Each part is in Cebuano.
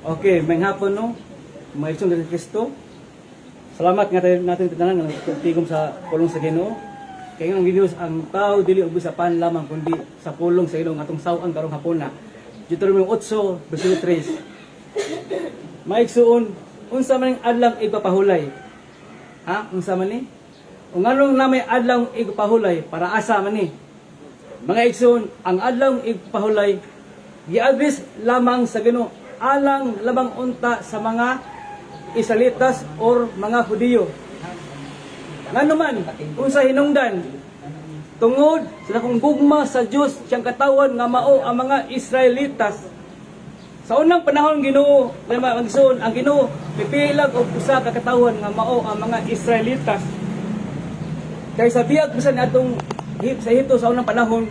Okay, maayong hapon, no. Mga igsoon ni Kristo. Salamat nga tayo natin tanan nga tigom sa pulong sa Ginoo. Kay ang Ginoo, ang tao dili ubos sa pan lamang kundi sa pulong sa Ginoo, atong saw-an karong hapona. Deuteronomy 8 versikulo 3. Mga igsoon, unsa man ang adlaw igpapahulay? Ha? Unsa man ni? Ug nganong na may adlaw igpapahulay, para asa man ni? Mga igsoon, ang adlaw igpahulay gi-address lamang sa Ginoo alang lamang unta sa mga Israelitas or mga Hudiyo. Ngano man, unsa hinungdan? Tungod sa dakong gugma sa Dios siyang katawan nga mao ang mga Israelitas. Sa unang panahon Ginoo, may mga igsoon, ang Ginoo mipilag og usa ka katawan nga mao ang mga Israelitas. Kay sa biyag bisan atong sa Ehipto sa unang panahon,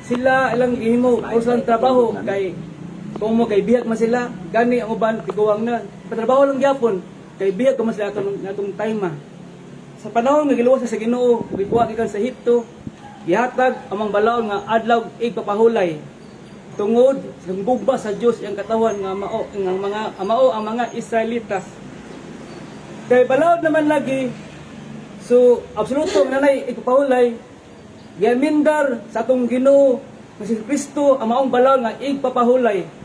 sila ilang gihimo o sa trabaho kay kung mo kay bihag man sila, gani ang uban tiguang na. Patrabaho lang gyapon kay bihag man sila atong time ah. Sa panahon nga giluwas sa Ginoo ug gikuha gikan sa Ehipto, gihatag ang mga balaod nga adlaw igpapahulay tungod sa gugma sa Dios iyang katawan nga mao ang mga mao ang mga Israelitas. Kay balaod naman lagi, so absoluto nga nanay igpapahulay, giamendar sa atong Ginoo nga si Kristo ang maong balaod nga igpapahulay.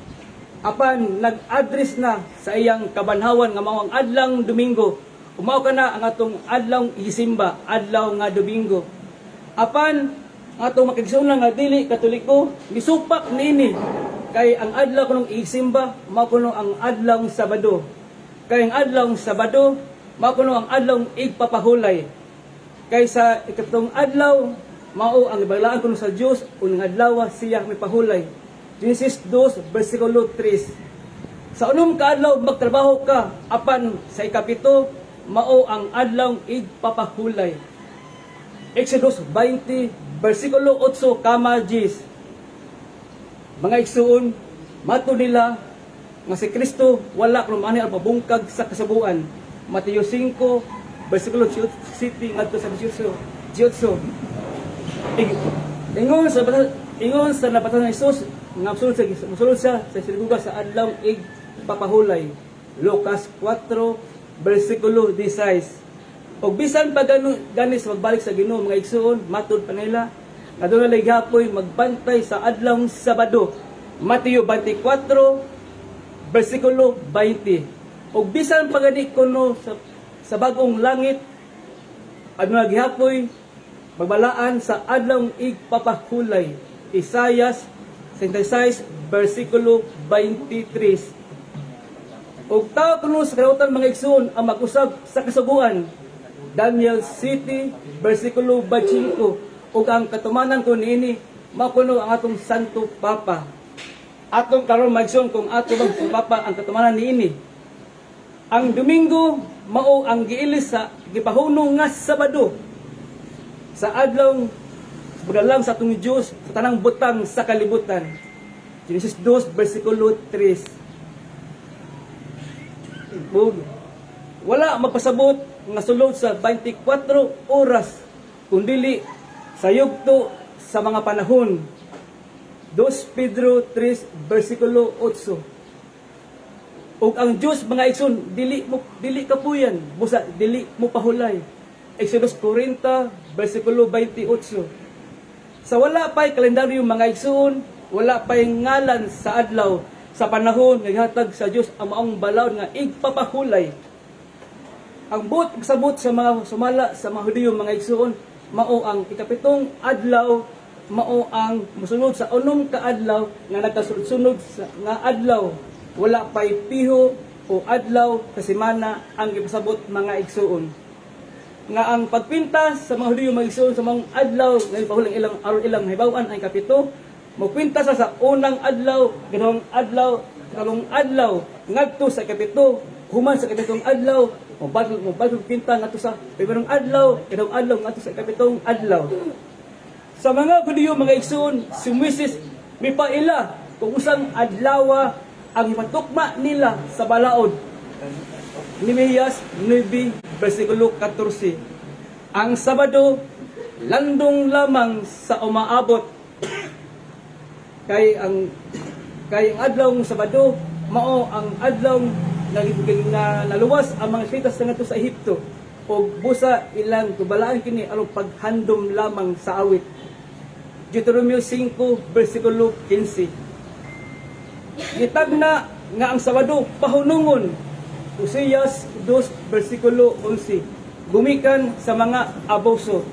Apan nag-address na sa iyang kabanhawan nga mao ang adlang Domingo. Mao kana ang atong adlaw isimba, adlaw nga Domingo. Apan ang atong makigsuonan nga dili Katoliko misupak niini kay ang adlaw kunong isimba mao kuno ang adlaw Sabado. Kay ang adlaw Sabado mao kuno ang adlaw igpapahulay. Kay sa ikapitong adlaw mao ang ibalaan kuno sa Dios, unang adlaw siya mipahulay. Genesis 2 versikulo 3. Sa unom ka adlaw magtrabaho ka, apan sa ikapito mao ang adlaw igpapahulay. Exodus 20 versikulo 8 kama 10. Mga igsuon, mato nila nga si Kristo wala kuno maanhi ang pabungkag sa kasuguan. Mateo 5 versikulo 7 ngadto sa 18. 18. Ingon sa nabatan ni Jesus nga musulod siya sa sinagoga sa adlaw igpapahulay. Lucas 4 versikulo 16. Og bisan pa gani sa magbalik sa Ginoo, mga igsuon, matud pa nila nga doon na hapoy magbantay sa adlaw Sabado. Mateo 24 versikulo 20. Og bisan pa gani kuno sa bag-ong langit, aduna gihapoy magbalaan sa adlaw igpapahulay. Isayas 66 versikulo 23. Og tao kuno sa kalibutan, mga igsoon, ang mag-usab sa kasuguan. Daniel 7 versikulo 25. Ug ang katumanan ko niini mao kuno ang atong Santo Papa. Atong karon, mga igsoon, kung ato bang Santo Papa ang katumanan niini. Ang Domingo mao ang giilis sa gipahunong nga Sabado sa adlaw paglalang sa atong Dios sa tanang butang sa kalibutan. Genesis 2 versikulo 3. Ug wala magpasabot nga sulod sa 24 oras kung dili sa yugto sa mga panahon. 2 Pedro 3 versikulo 8. Ug ang Dios, mga igsoon, dili kapuyan, busa dili mo pahulay. Exodus 40 versikulo 28. Sa wala pa'y kalendaryo, mga igsoon, wala pa'y ngalan sa adlaw sa panahon nga gihatag sa Dios ang maong balaod nga igpapahulay. Ang buot sabot sa mga sumala sa mga Hudiyo, mga igsoon, mao ang ikapitong adlaw mao ang mosunod sa unom ka adlaw nga nagkasunod-sunod nga adlaw. Wala pa'y piho o adlaw sa semana ang gipasabot, mga igsoon, nga ang pagpinta sa mga Hudiyo, mga igsoon, sa mga adlaw nga pahulang ilang aron ilang hibaw-an ang kapito, mokwenta sa unang adlaw, ikaduhang adlaw, ikatlong adlaw ngadto sa ikapito. Human sa ikapitong adlaw, mo kwenta ngadto sa primerong adlaw, ikaduhang adlaw ngadto sa ikapitong adlaw. Sa mga Hudiyo, mga igsoon, si Moises mipaila kung usang adlaw ang ipatukma nila sa balaod. Nehemias 9 versikulo 14. Ang Sabado landong lamang sa umaabot. Kay ang adlaw ng Sabado mao ang adlaw nga naluwas ang mga Israelitas ngadto sa Ehipto ug busa ilang tubalaan kini aron paghandom lamang sa awit. Deuteronomio 5 versikulo 15. Gitagna nga ang Sabado pahunungon. Oseas 2 versikulo 11. Gumikan sa mga abuso.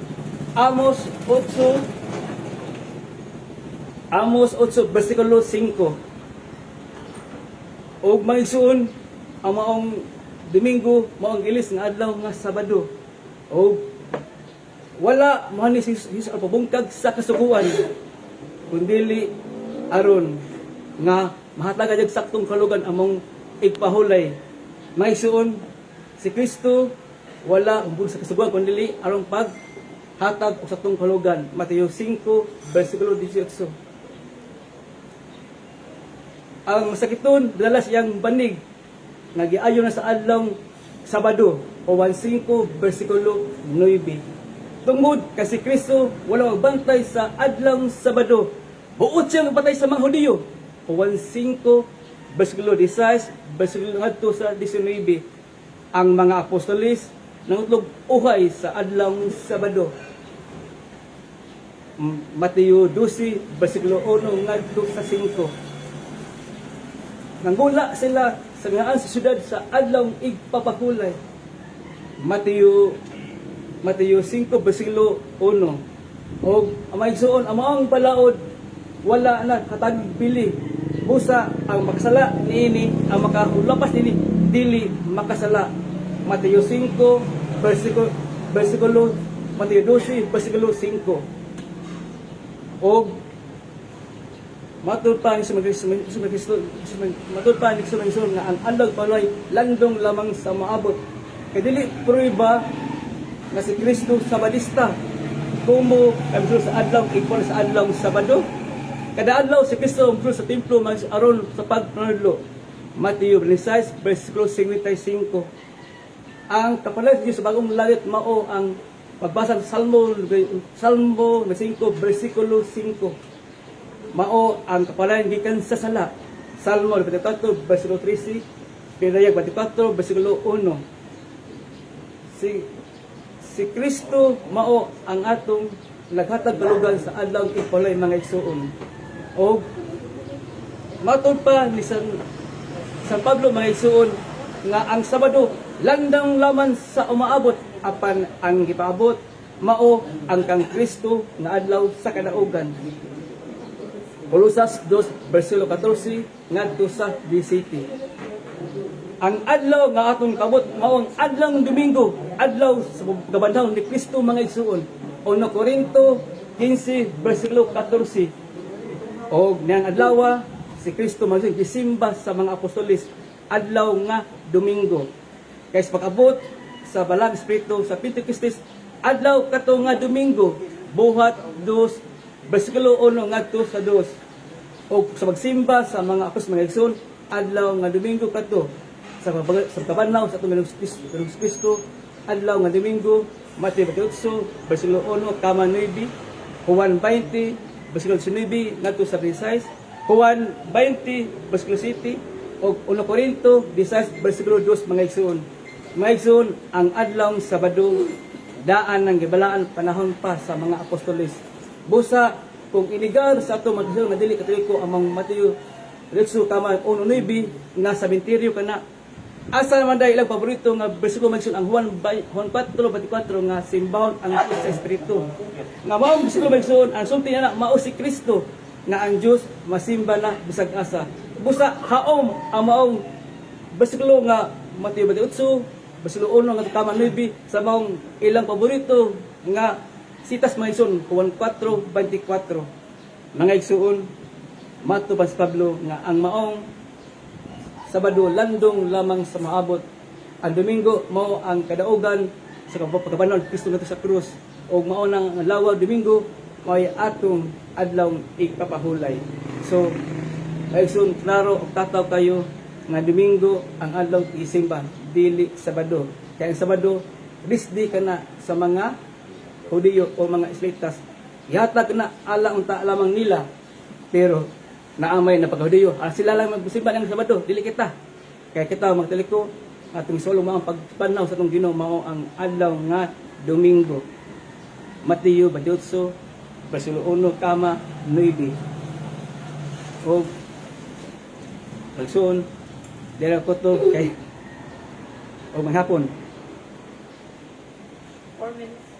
Amos 8 versikulo 5. Og mga igsuon, ang maong Domingo mao ang gilis nga adlaw nga Sabado. Og wala mo ni si Jesus ang pabungkag sa kasuguan kundili aron nga mahatagan og saktong kalugan among igpahulay. Mga igsuon, si Kristo wala umbol sa kasuguan kundili aron pag hatag og saktong kalugan. Mateo 5 versikulo 18. Ang masakiton dala siyang banig nga giayo na sa adlaw Sabado o 1:5 versikulo 9. Tungod kasi Kristo wala magbantay sa adlaw Sabado, buot siyang magpatay sa mga Hudiyo. Juan 5 versikulo 16 versikulo ngadto sa 19. Ang mga apostoles nangutlog uhay sa adlaw Sabado. Mateo 12 versikulo 1 ngadto sa 5. Nangula sila sa ngaan sa syudad sa adlaw igpapahulay. Mateo 5 versikulo 1. Og ang mga igsuon, ang maong balaod wala na katagbili. Busa ang makasala niini, ang makahulapas niini dili makasala. Mateo 5 versikulo, Mateo 12 versikulo 5. Og matud pa ni sa Kristo, matud pa ni sa Kristo nga ang adlaw palay landong lamang sa maabot. Kay dili prueba nga si Kristo Sabadista. Kumo kami sa adlaw equal sa adlaw Sabado. Kada adlaw si Kristo musulod sa templo mag aron sa pagpanudlo. Mateo 26 versikulo 55. Ang kapalit sa Diyos sa bagong langit mao ang pagbasa sa Salmo 5 versikulo 5. Mao ang kapalayan gikan sa sala. Salmo 24 versikulo 13, Pinayag 24 versikulo 1. Si Kristo mao ang atong naghatag kalugan sa adlaw ipalay, mga igsuon. Og matud pa ni San Pablo, mga igsuon, nga ang Sabado landang laman sa umaabot, apan ang gipaabot mao ang kang Kristo nga adlaw sa kadaugan. Kolosas 2 versikulo 14 ngadto sa 17. Ang adlaw nga atong kabot mao ang adlaw ng Domingo, adlaw sa pagkabanhaw ni Kristo, mga igsuon. 1 Corinto 15 versikulo 14. Og niyang adlaw si Kristo mga gisimba sa mga apostoles adlaw nga Domingo. Kay sa pag-abot sa Balang Espiritu sa Pentecostes, adlaw kato nga Domingo, Buhat 2 versikulo 1 ngadto sa 2. O sa pagsimba sa mga apostol, mga igsoon, adlaw nga Domingo kadto. Sa pagkabanhaw sa atong Ginoong Kristo, Ginoong Kristo, adlaw nga Domingo, Mateo 28 versikulo 1 kama 9, Juan 20 versikulo 19 ngadto sa 16, Juan 20 versikulo 7 ug 1 Corinto 16 versikulo 2, mga igsoon. Mga igsoon, ang adlaw Sabado daan ng gibalaan panahon pa sa mga apostoles. Busa kung inigar sa ato mga nga dili Katoliko among Mateo 8 kama 1:9 nga sa sementeryo kana, asa naman dahil ilang paborito nga bersikulo, mga igsoon, ang Juan 4:24 nga simbahon ang Diyos sa Espiritu. Nga mao ang bersikulo, mga igsoon, ang sulti niya na mao si Kristo nga ang Diyos masimba na bisag asa. Busa haom ang maong bersikulo nga Mateo 28 versikulo 1 nga kama 9 sa maong ilang paborito nga sitas, mga igsoon, Juan 4:24. Mga igsoon, matud pa si Pablo nga ang maong Sabado landong lamang sa maabot. Ang Domingo mao ang kadaugan sa pagkabanhaw ni Kristo ngadto sa krus ug mao nang ang adlaw Domingo mao'y atong adlaw igpapahulay. So, mga igsoon, klaro og tataw kayo nga Domingo ang adlaw isimba, dili Sabado. Kaya ang Sabado rest day kana sa mga Hudiyo o mga Israelitas. Ihatag na ala unta lamang nila. Pero Naamay na pagkahudiyo. Ah, sila lang magsimba ng Sabado, dili kita. Kaya kita mga Katoliko, atong solo mao ang pagpanaw sa atong Ginoo mao ang adlaw nga Domingo. Mateo 28 versikulo 1 kama 9. O pagsuon, dira ko to kay o maghapon. 4 minutes.